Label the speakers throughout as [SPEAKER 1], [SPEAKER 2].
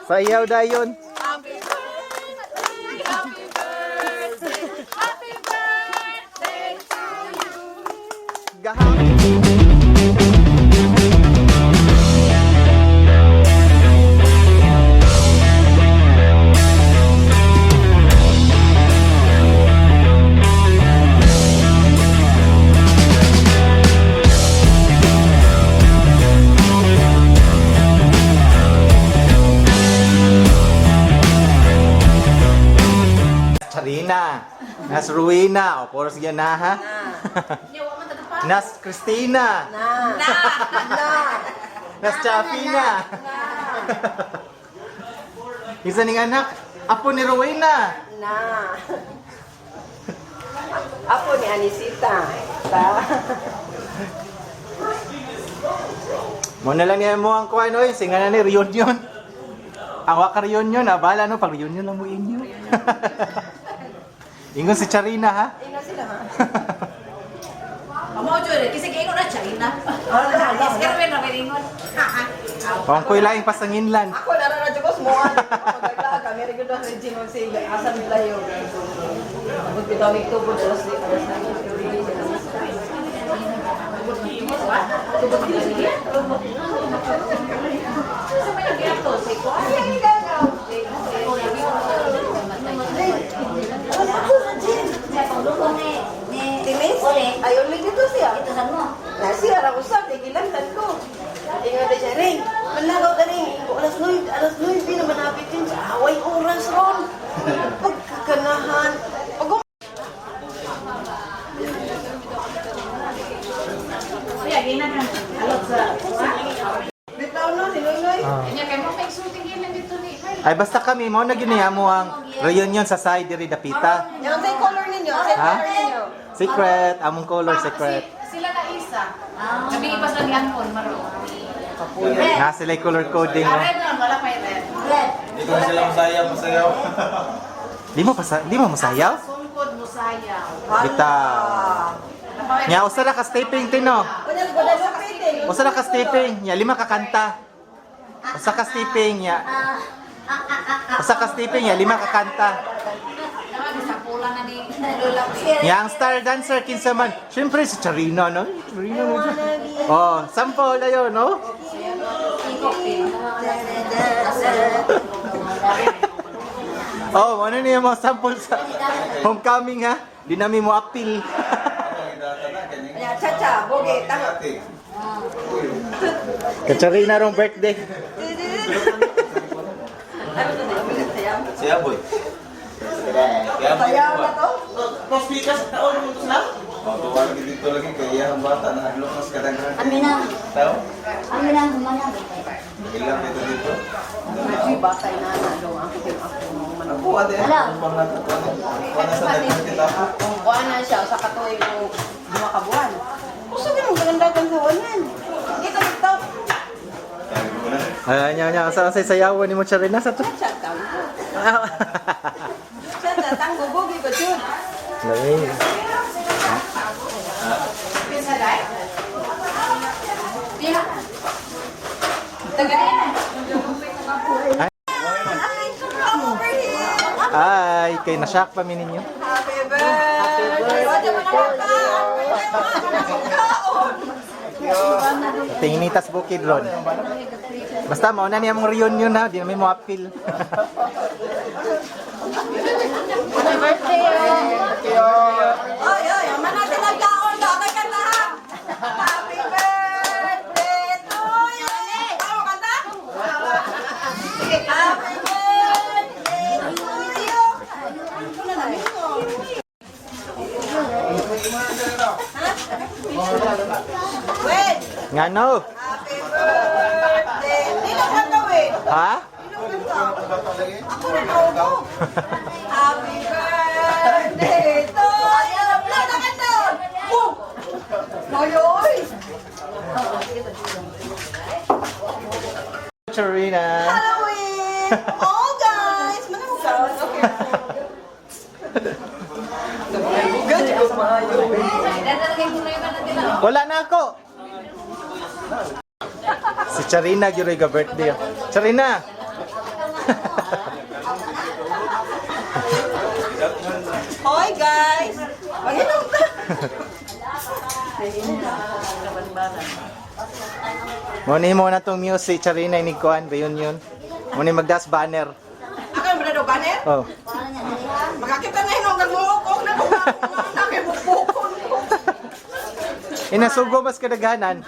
[SPEAKER 1] Sayaw dayon.
[SPEAKER 2] Happy birthday! Happy birthday! Happy birthday to you!
[SPEAKER 1] Gahapon. Charina, Nas Ruina, o poros yan na ha. Nas Christina,
[SPEAKER 2] Na!
[SPEAKER 1] Nas Chafina. Isa ning anak, apo ni Rowena.
[SPEAKER 3] Na. Apo ni Anisita. Ta.
[SPEAKER 1] Mo na lang niya mo ang kuan oy, singa na ni reunion. Ang waka reunion, ah, bahala no pag reunion lang mo inyo. Ingon si Charina ha.
[SPEAKER 3] Ina sila ha.
[SPEAKER 2] Amo jud kasi giingon na China. Iskermen na giingon.
[SPEAKER 1] Kung ko'y laing pasanginlan.
[SPEAKER 3] Ako nara na jud mo an. Magdagla kami rin gud ang Regine magsiga asa nila yo. Abot bitaw mig tubod alas di alas na.
[SPEAKER 2] Sa may giato si ko.
[SPEAKER 3] Timis? Ayon lang dito siya. Na siya ra usab di gilantan ko. Ingon na siya ring. Manlagaw ka ring. Alas 9, alas 9 na manapit yun sa away oras ron. Pagkakanahan. Pag
[SPEAKER 2] Ay, gina ka. Alot sa.
[SPEAKER 3] Bitaw no, si Noynoy.
[SPEAKER 2] Nya kay mo kay shooting gilan dito ni.
[SPEAKER 1] Ay basta kami mo na giniya mo ang reunion sa side diri dapita.
[SPEAKER 3] Yang say color ninyo, say
[SPEAKER 1] Ha?
[SPEAKER 3] color ninyo.
[SPEAKER 1] Secret, among color secret.
[SPEAKER 2] Sila na isa. Gabi ipas lang giangkon maro.
[SPEAKER 1] Na sila color coding.
[SPEAKER 2] Ah,
[SPEAKER 1] Oh.
[SPEAKER 2] red na wala pa red.
[SPEAKER 4] Hindi ko na sila masayaw, masayaw.
[SPEAKER 1] Di mo pa di mo masayaw?
[SPEAKER 2] Sungkod musayaw.
[SPEAKER 1] Bitaw. Nya usa ra ka stepping tino.
[SPEAKER 3] Kunya Guadalupe eh.
[SPEAKER 1] Usa ra ka stepping, nya lima ka kanta. Usa ka stepping nya. Usa ka stepping nya lima ka kanta.
[SPEAKER 2] Tama sa pula na ni Lola.
[SPEAKER 1] Nya ang star dancer kinsa man. Syempre si Charina no. Charina mo dyan. Oh, sample ayo no. Oh, ano niya mo sample sa homecoming ha? Di namin mo appeal.
[SPEAKER 3] Nya chacha, boge, tama.
[SPEAKER 1] Kacharina rong birthday.
[SPEAKER 4] Siya, boy.
[SPEAKER 3] Sayaw na to?
[SPEAKER 4] Oh, tuwag dito lagi kay iyang bata na hadlok mas kadaghan.
[SPEAKER 5] Amin na.
[SPEAKER 4] Tao?
[SPEAKER 5] Amin na, humana.
[SPEAKER 4] Ilang dito dito.
[SPEAKER 3] Ay, bata na na daw ang kitang ako man.
[SPEAKER 4] Ako ate.
[SPEAKER 5] Wala.
[SPEAKER 4] Pang na sa daghan kita.
[SPEAKER 3] Kung kuha na siya sa katuig mo duha ka buwan. Usa gyud mong galandagan sa wanan. Kita bitaw.
[SPEAKER 1] Ay, nya nya sa sa sayawan ni mo Charina sa to.
[SPEAKER 3] Chacha tango. Chacha tango boge ba jud?
[SPEAKER 1] Lami.
[SPEAKER 2] Pinsa dai? Diha. Taga
[SPEAKER 3] Come over here.
[SPEAKER 1] Ay, kay nasyak pa mi ninyo.
[SPEAKER 3] Happy birthday. Happy birthday.
[SPEAKER 1] Tinginitas bukid ron. Basta mauna niya mong reunion ha, di namin mo appeal.
[SPEAKER 3] Oy, oy, ama natin ang kaon do. Kay kanta. Happy birthday to you. Tama kanta? Happy birthday to you. Ano na namin ko? Wait.
[SPEAKER 1] Ngano?
[SPEAKER 3] Happy birthday. Dilo kanta, wait.
[SPEAKER 1] Ha?
[SPEAKER 3] Dilo kanta. Ako na naubo. Happy birthday to you. Blow na kanta. Boom. Mayoy.
[SPEAKER 1] Charina.
[SPEAKER 3] Halloween! Oh, guys! Manamog ka. Okay.
[SPEAKER 1] Wala na ako. Si Charina gyud ga birthday. Charina.
[SPEAKER 3] Hoy guys! Manginom ta!
[SPEAKER 1] Mo ni mo na tong music Charina ni kuan reunion. Mo ni magdas banner.
[SPEAKER 3] Ako yung daw banner?
[SPEAKER 1] Oh.
[SPEAKER 3] Makakita na hinong kag na kung na kay bukbukon ko.
[SPEAKER 1] Inasugo mas kadaghanan.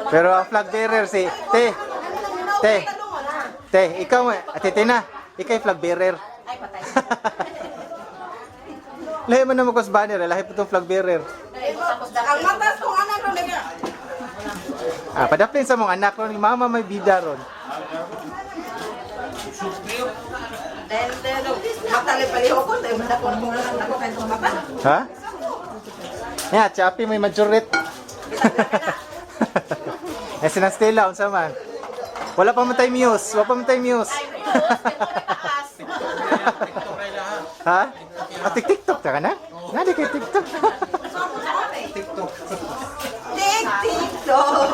[SPEAKER 1] Pero ang flag bearer si Te. Te. Te, ikaw Ate Tina, ikaw yung flag bearer.
[SPEAKER 2] Ay, patay.
[SPEAKER 1] Lahi man naman ko sa banner, eh. Lahi po itong flag bearer.
[SPEAKER 3] Ang matas kong anak ron nag
[SPEAKER 1] Ah, padaplin sa mong anak ron, mama may bida ron.
[SPEAKER 3] Dahil dahil mata le palihokon dahil mata ko na kung anak ko kay mata.
[SPEAKER 1] Ha? Ya, Chappy may majorit. Eh, si Stella, unsa man? Wala pa man tayo muse, wala pa man tayo muse. Ha? Ah, tik-tiktok ta ka na? Nadi kay TikTok.
[SPEAKER 3] TikTok. TikTok.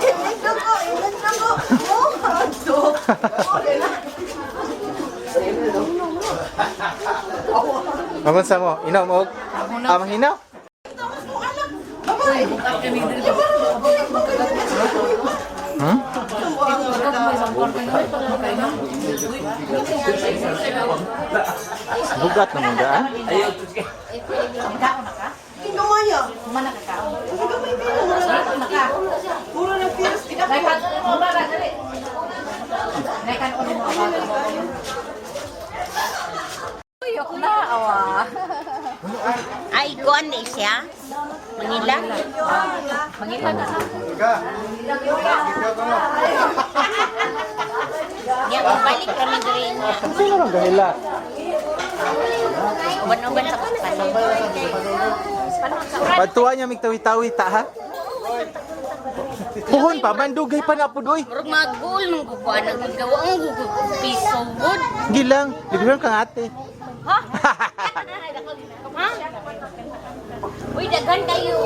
[SPEAKER 3] TikTok ko, TikTok ko. Oh, TikTok. Okay na.
[SPEAKER 1] Magun sa mo, inom og ah, manghinaw?
[SPEAKER 3] Tapos mong anak, babae.
[SPEAKER 1] Hmm? Bugat na mong daan.
[SPEAKER 2] Kaon na ka?
[SPEAKER 3] Kinumaya.
[SPEAKER 2] Kumana ka kaon.
[SPEAKER 3] Kasi gamay kayo, mura na
[SPEAKER 2] Ka.
[SPEAKER 3] Mura na fierce.
[SPEAKER 2] Nay kan mo ba dali. Nay kan mo ba. Uyok na awa.
[SPEAKER 5] Ay, kuan na siya. Manila.
[SPEAKER 2] Mangita na.
[SPEAKER 5] Niya, balik kami diri niya.
[SPEAKER 1] Sino bang gahila?
[SPEAKER 5] Uban-uban sa panon.
[SPEAKER 1] Pagtuwa niya migtawi-tawi ta ha? Puhon pa man dugay pa na pud oy.
[SPEAKER 5] Murag magul nung kukuan naggawa ang gugug piso gud.
[SPEAKER 1] Gilang, libre kang ate.
[SPEAKER 5] Ha? Ha? Uy, daghan kayo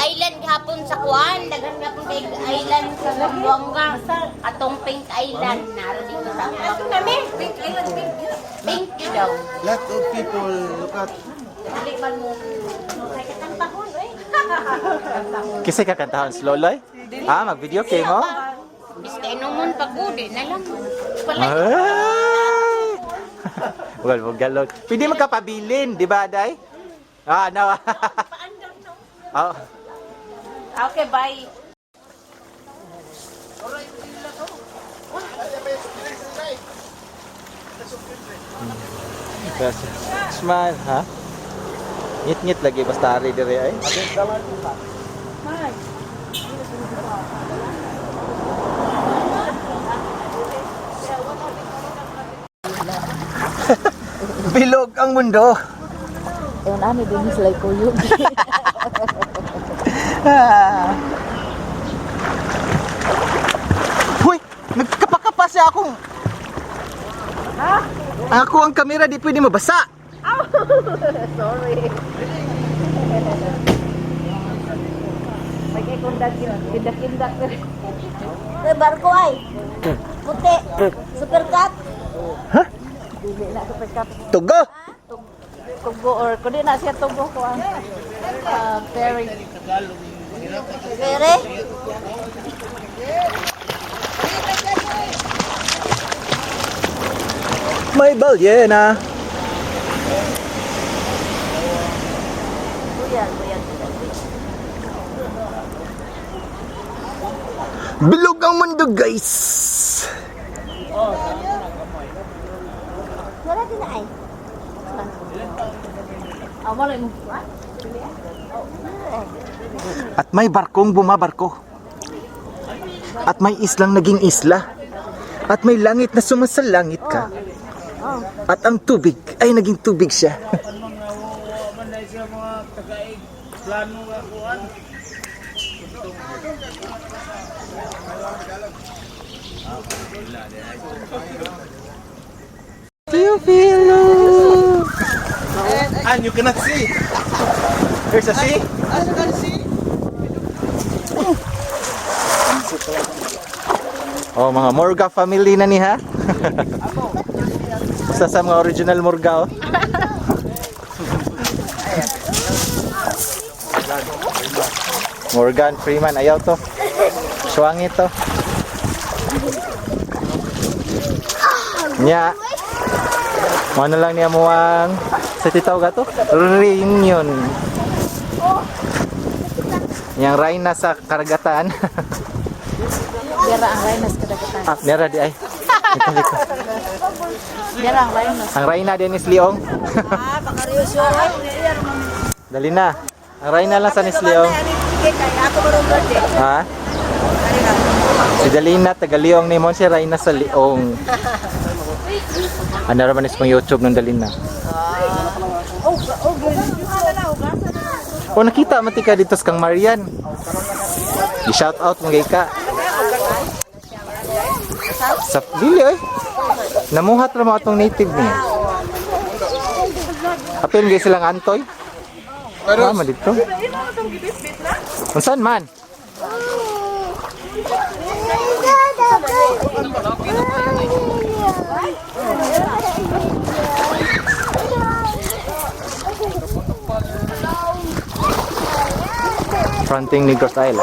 [SPEAKER 5] island gihapon sa kuan, daghan gihapon kay island sa Zamboanga. Atong Pink Island naro dito sa Ato kami.
[SPEAKER 2] Pink Island pink.
[SPEAKER 5] Pink yun daw.
[SPEAKER 4] Lot of people look at
[SPEAKER 5] Dili man mo. Kay katantahon oy.
[SPEAKER 1] Kasi kakantahon si Loloy? Ah, mag-video kay mo?
[SPEAKER 5] Bista inumon pa ko, di na lang. Palay.
[SPEAKER 1] Ay! Well, wag galon. Pwede magkapabilin, di ba, Day? Ah, no. Oh.
[SPEAKER 2] Okay, bye.
[SPEAKER 1] Yes. Smile, ha? Ngit-ngit lagi basta ari dire ay. Bilog ang mundo.
[SPEAKER 2] Ewan ani din sila kuyog.
[SPEAKER 1] Ah. Hoy, nagkapakapa siya akong. Ako ang kamera di pwede mabasa.
[SPEAKER 2] Sorry. Pag-ikundag kindak-kindak.
[SPEAKER 6] May barko ay. Puti. Super cat.
[SPEAKER 2] Dili na super cup.
[SPEAKER 1] Tugo.
[SPEAKER 2] Tugo or kundi na siya tugo ko ang ferry.
[SPEAKER 6] Pere.
[SPEAKER 1] May balyena.
[SPEAKER 6] Kuya, kuya, kuya.
[SPEAKER 1] Bilog ang mundo, guys.
[SPEAKER 6] Wala din na ay.
[SPEAKER 2] Ah, wala mo.
[SPEAKER 1] At may barkong bumabarko. At may islang naging isla. At may langit na sumasalangit ka. At ang tubig ay naging tubig siya. Do you feel love?
[SPEAKER 4] And you cannot see.
[SPEAKER 1] There's a sea?
[SPEAKER 4] As you can see.
[SPEAKER 1] Oh, mga Morga family na ni ha. Isa sa mga original Morga oh. Morgan Freeman, ayaw to. Suwangi to. Nya. Ano lang niya mo ang sa titaw gato? Reunion. Yang Reyna sa karagatan.
[SPEAKER 2] Dira ang rhinos kadagatan.
[SPEAKER 1] Ah, nera di ay. Ito dito.
[SPEAKER 2] Dira ang rhinos.
[SPEAKER 1] Ang Reyna Dennis Leong. Dali na. Ang Reyna lang sa Dennis Leong. Ha? Si Dalina, taga Leong ni Mon, si Reyna sa Leong. Ano naman is pang YouTube ng Dalina? Oh, nakita man ti ka dito sa kang Marian. I-shout out mong gay ka. Sa dili oy. Namuhat ra mo atong native niya. Apil gay silang antoy. Pero man dito. Unsan man? Fronting Negros Island.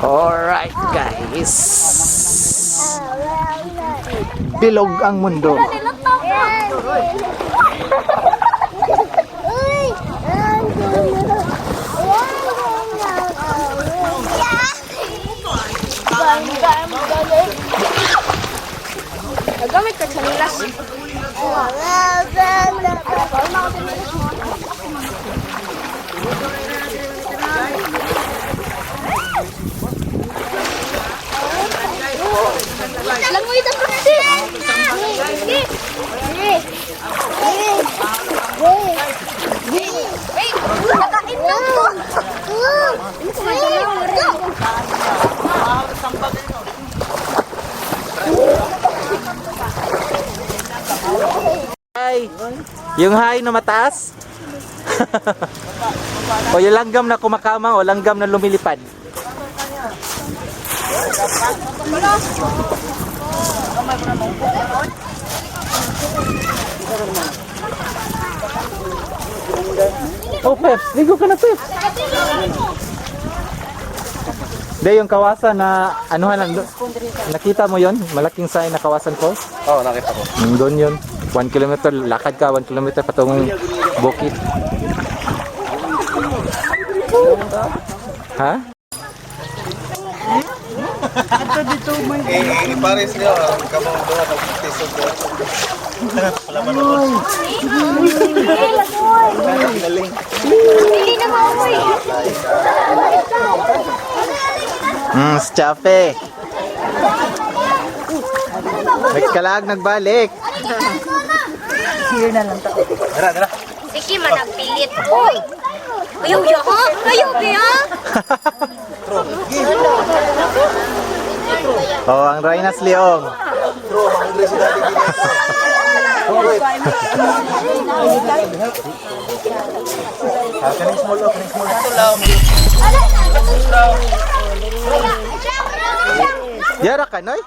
[SPEAKER 1] Alright guys. Bilog ang mundo.
[SPEAKER 5] Nagamit ka chanilas. Langoy ta Wait, nakain na ko.
[SPEAKER 1] Hi. Yung hi na mataas? O yung langgam na kumakama o langgam na lumilipad? Oh, Peps. Ligo ka na, Peps. Hindi, yung kawasan na anuhan lang. Nakita mo yon? Malaking sign na Kawasan Falls?
[SPEAKER 4] Oo, nakita ko.
[SPEAKER 1] Doon yun. 1 kilometer, lakad ka, 1 kilometer patungong bukid. Ha?
[SPEAKER 4] Eh, pares niyo, ang kamong duha kag tisod ko. Palaman ako. Galing.
[SPEAKER 5] Dili na maoy.
[SPEAKER 1] Si Chape. Nagkalag, nagbalik.
[SPEAKER 4] Dara, dara.
[SPEAKER 5] Sige man nagpilit. Uy. Ayaw ya ha? Ayaw ya.
[SPEAKER 1] Oh, ang Rhinas Leong.
[SPEAKER 4] Bro, hungry si Daddy Gina. Ah, kaning small oh, kaning small. Ito lang.
[SPEAKER 1] Yara ka, noy?